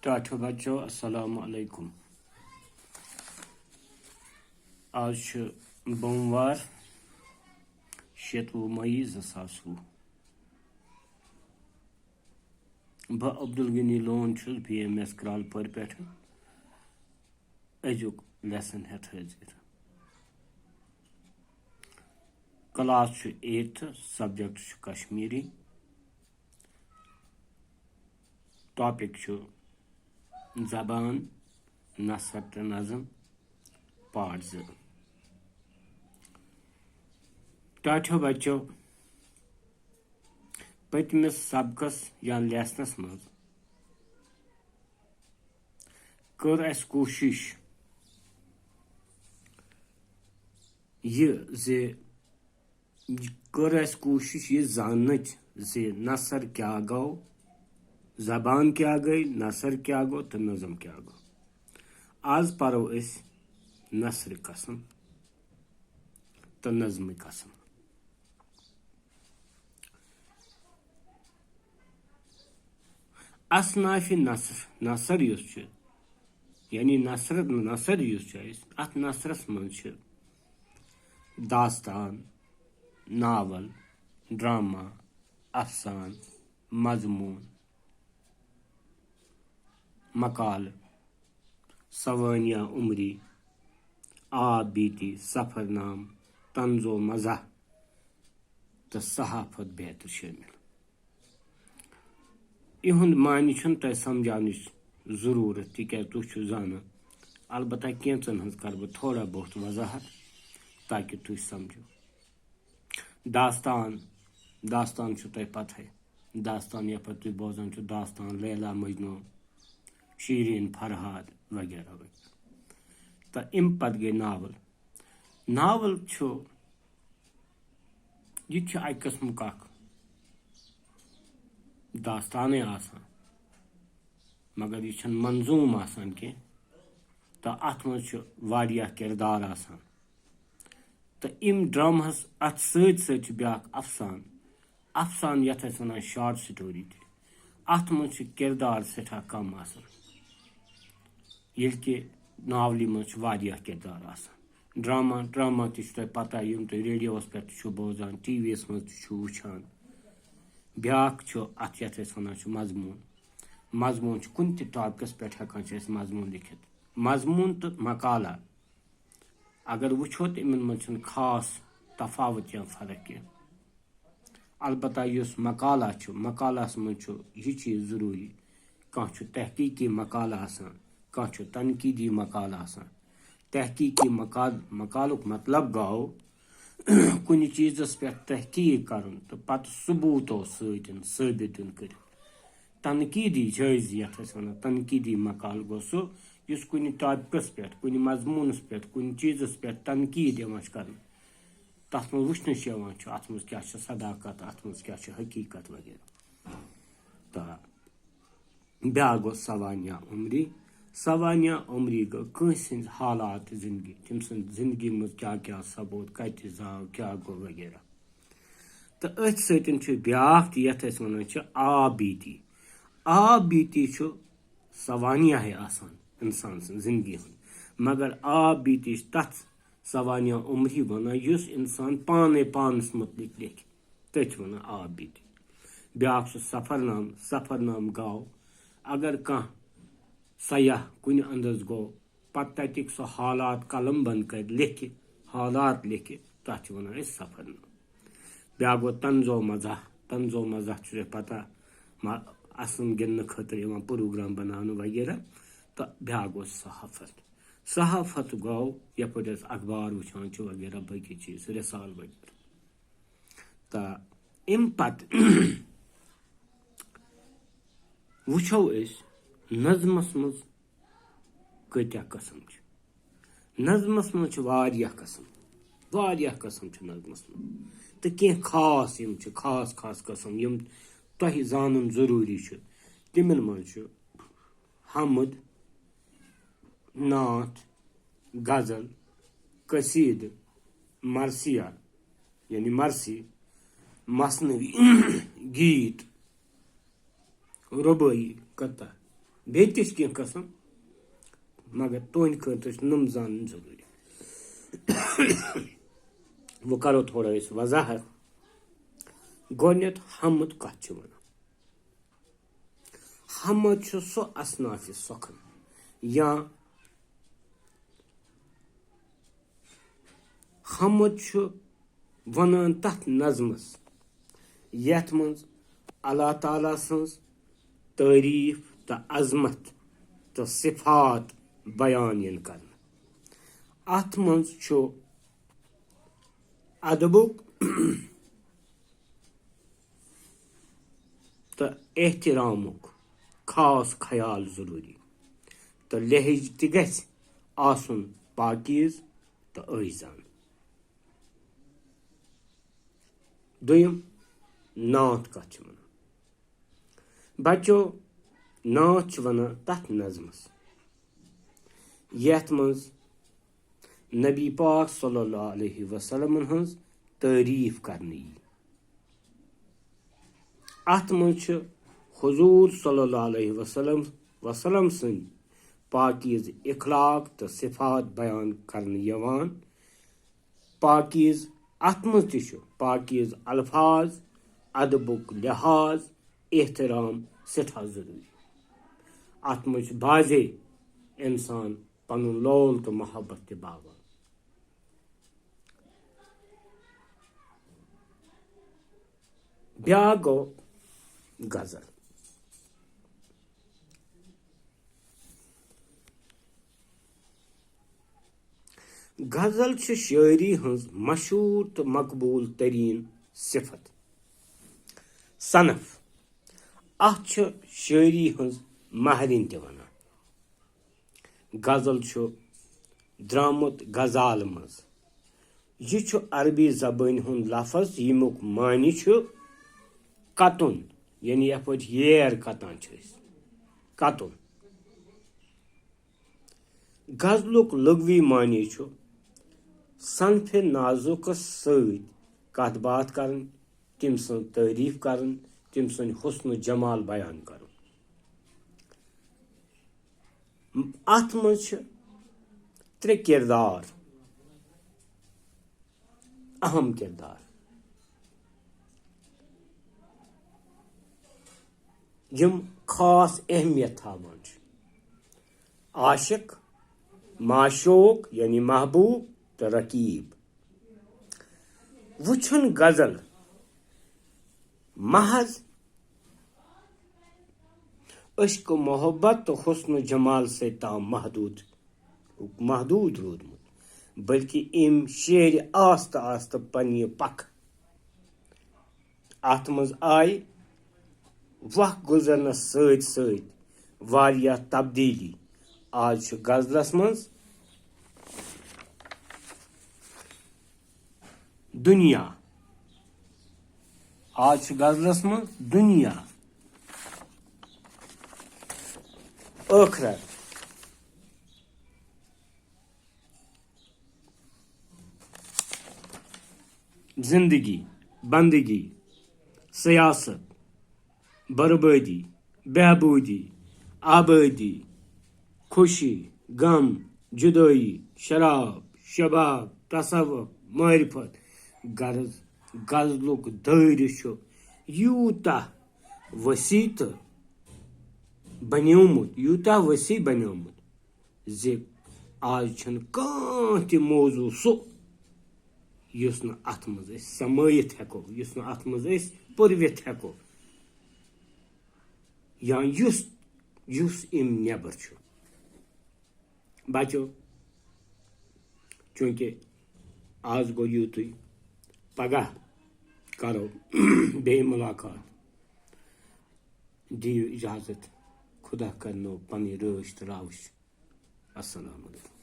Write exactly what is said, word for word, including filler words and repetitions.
ٹاٹھیو بچو، السلام علیکم۔ آز چھُ بوموار، شیٚتوُہ مئی زٕ ساس وُہ۔ بہٕ عبدالغنی لون چھُس بی ایم ایس کرالپورِ پٮ۪ٹھٕ أزیُک lesson ہٮ۪تھ حٲضِر۔ Class چھُ eighth، subject چھُ کشمیری۔ Topic چھُ زبان، نثر تہٕ نظم، part زٕ۔ ٹاٹھیو بچو، پٔتمِس سبقس یا lessonس منٛز کٔر اَسہِ کوٗشِش یہِ زِ، کٔر اَسہِ کوٗشِش یہِ زاننٕچ زِ نثر کیٛاہ گوٚو، زبان کیٛاہ گٔے، نثر کیٛاہ گوٚو تہٕ نظم کیٛاہ گوٚو۔ آز پرو أسۍ نثرِ قسم تہٕ نظمِ قسم۔ اصنافِ نثر، نثر یُس چھُ، یعنی نثر، نثر یُس چھُ اَسہِ، اَتھ نثرس منٛز چھِ داستان، ناول، ڈرامہ، افسان، مضموٗن، مقالہٕ، سوانح عمری، آب بیتی، سفرنام، طنز و مزاح تہٕ صحافت بیتر شٲمِل۔ یِہُنٛد معنی چھُنہٕ تۄہہِ سمجھاونٕچ ضروٗرت، تِکیٛازِ تُہۍ چھِو زانان۔ البتہ کینٛژن ہٕنٛز کرٕ بہٕ تھوڑا بہت وضاحت، تاکہِ تُہۍ سمجھِو۔ داستان، داستان چھُ تۄہہِ پتہٕے۔ داستان یپٲرۍ تُہۍ بوزان چھِو، داستان لیلا مجنو، شیرین فرہاد وغیرہ وغیرہ۔ تہٕ اَمہِ پتہٕ گٔے ناول۔ ناول چھُ، یہِ تہِ چھُ اَکہِ قٕسمُک اکھ داستانٕے آسان، مگر یہِ چھُنہٕ منظوٗم آسان کینٛہہ، تہٕ اَتھ منٛز چھُ واریاہ کِردار آسان۔ تہٕ اَمہِ ڈرامہس اَتھ سۭتۍ سۭتۍ چھُ بیٛاکھ افسان، افسان یَتھ أسۍ وَنان short story تہِ۔ اَتھ منٛز چھِ کِردار سٮ۪ٹھاہ کم آسان، ییٚلہِ کہِ ناولہِ منٛز چھِ واریاہ کِردار آسان۔ ڈرامہ، ڈرامہ تہِ چھُ تۄہہِ پتہ، یِم تُہۍ ریڈیووَس پٮ۪ٹھ تہِ چھِو بوزان، ٹی وی یَس منٛز تہِ چھِو وٕچھان۔ بیٛاکھ چھُ اَتھ، یَتھ أسۍ وَنان چھِ مضموٗن۔ مضموٗن چھُ کُنہِ تہِ ٹاپکَس پٮ۪ٹھ ہٮ۪کان چھِ أسۍ مضموٗن لیکھِتھ۔ مضموٗن تہٕ مقالہ اگر وٕچھو، تہٕ یِمن منٛز چھُنہٕ خاص تفاوت یا فرق کینٛہہ۔ البتہ یُس مقالہ چھُ، مقالہس منٛز چھُ یہِ چیٖز ضروٗری، کانٛہہ چھُ تحقیقی مقالہٕ آسان، کانٛہہ چھُ تنقیدی مقالہٕ آسان۔ تحقیقی مقال-، مقالُک مطلب گوٚو کُنہِ چیٖزس پٮ۪ٹھ تحقیق کرُن تہٕ پتہٕ ثبوٗتو سۭتۍ ثٲبت دیُن کٔرِتھ۔ تنقیدی جٲیزٕ، یَتھ أسۍ وَنان تنقیدی مقالہٕ، گوٚو سُہ یُس کُنہِ ٹاپکَس پٮ۪ٹھ، کُنہِ مضموٗنَس پٮ۪ٹھ، کُنہِ چیٖزَس پٮ۪ٹھ تنقیٖد یِوان چھِ کرنہٕ۔ تَتھ منٛز وٕچھنہٕ چھِ یِوان چھُ اَتھ منٛز کیٛاہ چھِ صداقت، اَتھ منٛز کیٛاہ چھِ حقیٖقت وغیرہ۔ تہٕ بیٛاکھ گوٚو سوانح عمری۔ سوانح عمری گوٚو کٲنٛسہِ ہٕنٛز حالات زندگی، تٔمۍ سٕنٛز زندگی منٛز کیٛاہ کیٛاہ سپُد، کَتہِ زاو، کیٛاہ گوٚو وغیرہ۔ تہٕ أتھۍ سۭتۍ چھُ بیٛاکھ تہِ، یَتھ أسۍ وَنان چھِ آب بیتی۔ آب بیتی چھُ سوانحے آسان اِنسان سٕنٛز زِندگی ہُنٛد، مگر آب بیتی چھِ تَتھ سوانح عمری وَنان، یُس اِنسان پانَے پانَس مُتعلِق لیکھِ، تٔتھۍ چھِ وَنان آب بیتی۔ بیٛاکھ چھُ سفرنام، سفرنام گوٚو اگر کانٛہہ سیاح کُنہِ اندس گوٚو، پتہٕ تتِکۍ سُہ حالات قلم بند کرِ، لیکھِ، حالات لیکھِ، تتھ چھِ ونان أسۍ سفرنامہٕ۔ بیٛاکھ گوٚو طنز و مزاح۔ طنز و مزاح چھُ تۄہہِ پتہ، ما-، اصلن گِنٛدنہٕ خٲطرٕ یِوان پروگرام بناونہٕ وغیرہ۔ تہٕ بیٛاکھ گوٚو صحافت۔ صحافت گوٚو یپٲرۍ أسۍ اخبار وٕچھان چھِ وغیرہ، باقی چیٖز، رسالہٕ وغیرہ۔ تہٕ اَمہِ پتہٕ وٕچھو أسۍ نظمس منٛز کۭتیٛاہ قٕسم چھِ۔ نظمس منٛز چھِ واریاہ قٕسم، واریاہ قٕسم چھِ نظمس منٛز۔ تہٕ کینٛہہ خاص یِم چھِ، خاص خاص قٕسم یِم تۄہہِ زانُن ضروٗری چھُ، تِمن منٛز چھُ حمد، نعت، غزل، قصیدٕ، مرثیہ، یعنی مرثی، مثنوی، گیٖت، ربٲعی، قطعہ، بیٚیہِ تہِ چھِ کینٛہہ قٕسم، مگر تُہنٛدِ خٲطرٕ چھِ نُم زانٕنۍ ضروٗری۔ وۄنۍ کرو تھوڑا أسۍ وضاحت۔ گۄڈٕنٮ۪تھ حمد کتھ چھِ ونان؟ حمد چھُ سُہ اصنافِ سخن، یا حمد چھُ ونان تتھ نظمس، یتھ منٛز اللہ تعالیٰ سٕنٛز تعریف تہٕ عظمت تہٕ صفات بیان یِن کرنہٕ۔ اتھ منٛز چھُ ادبُک تہٕ احترامُک خاص خیال ضروٗری، تہٕ لہجہٕ تہِ گژھِ آسُن پاکیٖز تہٕ ٲیزان۔ دوٚیِم، نعت کتھ چھِ ونان؟ بچو، نعت چھِ ونان تتھ نظمس، یتھ منٛز نبی پاک صلی اللہ علیہ وسلمن ہٕنٛز تعریف کرنہٕ یی۔ اتھ منٛز چھِ حضور صلی اللہ علیہ وسلم، وسلم سٕنٛدۍ پاکیٖزٕ اخلاق تہٕ صفات بیان کرنہٕ یِوان۔ پاکیٖز، اتھ منٛز تہِ چھُ پاکیٖز الفاظ، ادبُک لحاظ، احترام سٮ۪ٹھاہ ضروٗری۔ اتھ منٛز چھُ بعضے انسان پنُن لول تہٕ محبت تہِ باوان۔ بیٛاکھ گوٚو غزل۔ غزل چھِ شٲعری ہٕنٛز مشہوٗر تہٕ مقبوٗل تریٖن صفت، صنف۔ اتھ چھِ شٲعری ہٕنٛز مہرِنۍ تہِ ونان۔ غزل چھُ درامُت غزال منٛز۔ یہِ چھُ عربی زبٲنۍ ہُنٛد لفظ، ییٚمیُک معنی چھُ کتُن، یعنی یتھ پٲٹھۍ ییر کتان چھِ أسۍ، کتُن۔ غزلُک لغوی معنی چھُ صنفِ نازُکس سۭتۍ کتھ باتھ کرٕنۍ، تٔمۍ سٕنٛز تعریف کرٕنۍ، تٔمۍ سٕنٛدۍ حسن و جمال بیان کرُن۔ اتھ منٛز چھِ ترٛےٚ کردار، اہم کردار، یِم خاص اہمیت تھاوان چھِ۔ عاشق، معشوق یعنی محبوب، تہٕ رقیب۔ وۄنۍ چھُنہٕ غزل محض عشق و محبت تہٕ حسن و جمال سۭتۍ تام محدوٗد، محدوٗد روٗدمُت، بلکہِ أمۍ شیرِ آستہٕ آستہٕ پننہِ پکھ۔ اتھ منٛز آیہِ وق گُزرنس سۭتۍ سۭتۍ واریاہ تبدیلی۔ آز چھُ غزلس منٛز دُنیا، آز چھُ غزلس منٛز دُنیا، ٲخرت، زندگی، بندگی، سیاست، بربادی، بہبودی، آبادی، خوشی، غم، جدٲیی، شراب، شباب، تصوف، معرفت۔ غرض، غزلُک دٲیرٕ چھُ یوٗتاہ وسیع تہٕ بنیومُت، یوٗتاہ وسیع بنیومُت زِ آز چھُنہٕ کانٛہہ تہِ موضوع سُہ یُس نہٕ اتھ منٛز أسۍ سمٲیِتھ ہٮ۪کو، یُس نہٕ اتھ منٛز أسۍ پٔرِتھ ہٮ۪کو، یا یُس، یُس امہِ نٮ۪بر چھُ۔ بچو، چوٗنٛکہِ آز گوٚو یُتُے، پگاہ کرو بیٚیہِ مُلاقات۔ دِیِو اجازت، خدا کرنو پنٕنۍ رٲچھ تہٕ راوٕچھ۔ السلام علیکم۔